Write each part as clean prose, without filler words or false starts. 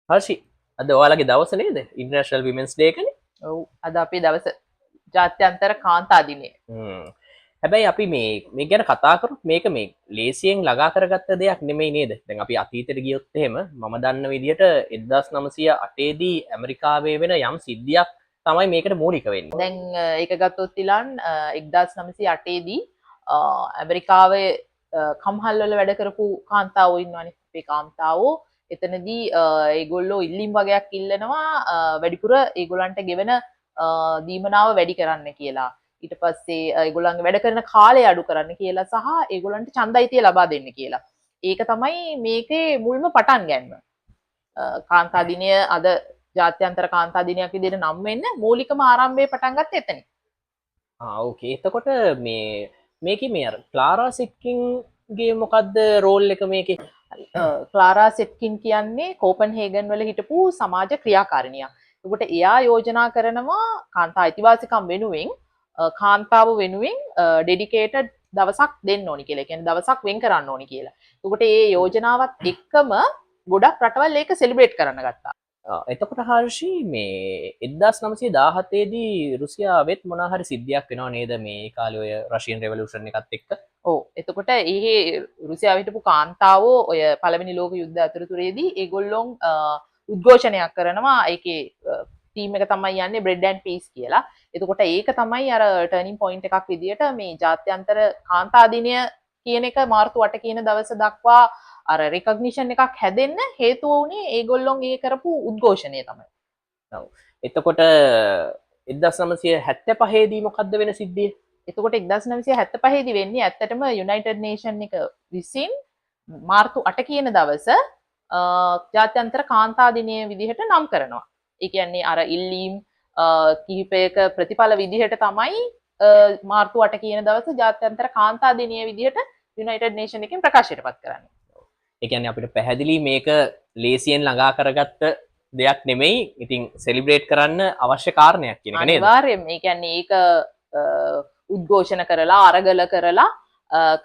හර්ෂි, අද ඔයාලගේ දවස නේද? ඉන්ටර්නැෂනල් විමන්ස් ඩේ එකනේ. ඔව්, අද අපේ දවස ජාත්‍යන්තර කාන්තා දිනය. හැබැයි අපි මේ මේ ගැන කතා කරොත් මේක මේ ලේසියෙන් ළඟා කරගත්ත දෙයක් නෙමෙයි නේද? දැන් අපි අතීතයට ගියොත් එහෙම මම දන්න විදිහට 1908 දී ඇමරිකාවේ වෙන යම් සිද්ධියක් තමයි මේකට මූලික වෙන්නේ. දැන් ඒක ගත්තොත් ඉලන් 1908 දී ඇමරිකාවේ කම්හල් වල වැඩ කරපු කාන්තාවෝ ඉන්නවනේ. අපේ කාන්තාවෝ එතනදී ඒගොල්ලෝ ඉල්ලීම් වගයක් ඉල්ලනවා වැඩිපුර ඒගොල්ලන්ට ගෙවන දීමනාව වැඩි කරන්න කියලා. ඊට පස්සේ ඒගොල්ලන්ගේ වැඩ කරන කාලය අඩු කරන්න කියලා සහ ඒගොල්ලන්ට ඡන්ද අයිතිය ලබා දෙන්න කියලා. ඒක තමයි මේකේ මුල්ම පටන් ගැන්ම. කාන්තා දිනය අද ජාත්‍යන්තර කාන්තා දිනයක් විදිහට නම් වෙන්න මූලිකම ආරම්භය පටන් ගත්තේ එතනින්. ආ ඕකේ. එතකොට මේ මේකේ මේ අර ක්ලාරා සෙට්කින්ගේ මොකද්ද රෝල් එක මේකේ? ක්ලාරා සෙට්කින් කියන්නේ කෝපන්හේගන් වල හිටපු සමාජ ක්‍රියාකාරිනියක්. එතකොට එයා යෝජනා කරනවා කාන්තා අයිතිවාසිකම් වෙනුවෙන් කාන්තාව වෙනුවෙන් ඩෙඩිකේටඩ් දවසක් දෙන්න ඕනි කියලා. ඒ කියන්නේ දවසක් වෙන් කරන්න ඕනි කියලා. එතකොට ඒ යෝජනාවත් එක්කම ගොඩක් රටවල් ඒක සෙලිබ්‍රේට් කරන්න ගත්තා. එතකොට හර්ෂි, මේ 1917 දී රුසියාවෙත් මොනවා හරි සිද්ධියක් වෙනව නේද මේ කාලේ ඔය රෂියන් රෙවොලූෂන් එකත් එක්ක? ඔව්. එතකොට එහෙ රුසියාවේ හිටපු කාන්තාවෝ ඔය පළවෙනි ලෝක යුද්ධ අතරතුරේදී ඒගොල්ලොන් උද්ඝෝෂණයක් කරනවා. ඒකේ තීම් එක තමයි යන්නේ බ්‍රෙඩ් ඇන්ඩ් පීස් කියලා. එතකොට ඒක තමයි අර ටර්නින් පොයින්ට් එකක් විදියට මේ ජාත්‍යන්තර කාන්තා දිනය කියන එක මාර්තු 8 කියන දවස දක්වා අර රෙකග්නිෂන් එකක් හැදෙන්න හේතුව වුණේ ඒගොල්ලොන් ඒ කරපු උද්ඝෝෂණය තමයි. ඔව්. එතකොට 1975 දී මොකද්ද වෙන සිද්ධිය? එතකොට 1975 දී වෙන්නේ ඇත්තටම යුනයිටඩ් නේෂන් එක විසින් මාර්තු 8 කියන දවස ජාත්‍යන්තර කාන්තා දිනය විදිහට නම් කරනවා. ඒ කියන්නේ අර ඉල්ලීම් කිහිපයක ප්‍රතිඵල විදිහට තමයි මාර්තු 8 කියන දවස ජාත්‍යන්තර කාන්තා දිනය විදිහට යුනයිටඩ් නේෂන් එකෙන් ප්‍රකාශයට පත් කරන්නේ. ඒ කියන්නේ අපිට පැහැදිලි මේක ලේසියෙන් ළඟා කරගත්ත දෙයක් නෙමෙයි. ඉතින් සෙලිබ්‍රේට් කරන්න අවශ්‍ය කාරණයක් කියන එක නේද? අනිවාර්යයෙන්ම. ඒ කියන්නේ ඒක උද්ඝෝෂණ කරලා අරගල කරලා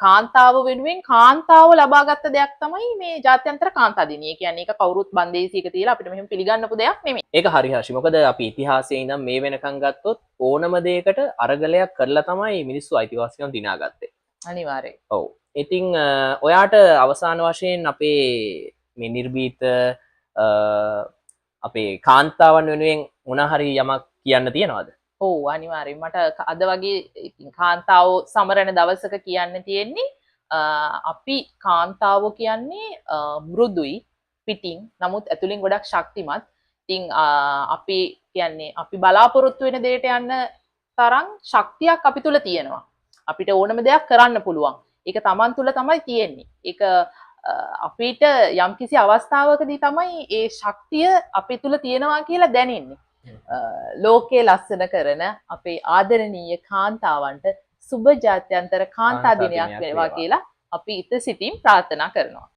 කාන්තාව වෙනුවෙන් කාන්තාව ලබාගත්ත දෙයක් තමයි මේ ජාත්‍යන්තර කාන්තා දිනය. ඒ කියන්නේ ඒක කවුරුත් බන්දේසියක තියලා අපිට මෙහෙම පිළිගන්නපු දෙයක් නෙමෙයි. ඒක හරි හර්ෂි. මොකද අපි ඉතිහාසයේ ඉඳන් මේ වෙනකන් ගත්තොත් ඕනම දෙයකට අරගලයක් කරලා තමයි මිනිස්සු අයිතිවාසිකම් දිනාගත්තේ. අනිවාර්යයෙන්. ඔව්. ඉතින් ඔයාට අවසාන වශයෙන් අපේ මේ නිර්භීත අපේ කාන්තාවන් වෙනුවෙන් මොන හරි යමක් කියන්න තියෙනවද? ඔව්, අනිවාර්යයෙන්. මට අද වගේ ඉතින් කාන්තාවෝ සමරන දවසක කියන්න තියෙන්නේ අපි කාන්තාවෝ කියන්නේ මෘදුයි පිටින්, නමුත් ඇතුලින් ගොඩක් ශක්තිමත්. ඉතින් අපි කියන්නේ අපි බලාපොරොත්තු වෙන දෙයට යන්න තරම් ශක්තියක් අපි තුල තියෙනවා. අපිට ඕනම දෙයක් කරන්න පුළුවන්. ඒක තමන් තුල තමයි තියෙන්නේ. ඒක අපිට යම්කිසි අවස්ථාවකදී තමයි ඒ ශක්තිය අපි තුල තියෙනවා කියලා දැනෙන්නේ. ලෝකේ ලස්සන කරන අපේ ආදරණීය කාන්තාවන්ට සුබ ජාත්‍යන්තර කාන්තා කාන්තා දිනයක් දිනයක් වේවා වේවා කියලා අපි ඉත සිතින් ප්‍රාර්ථනා කරනවා.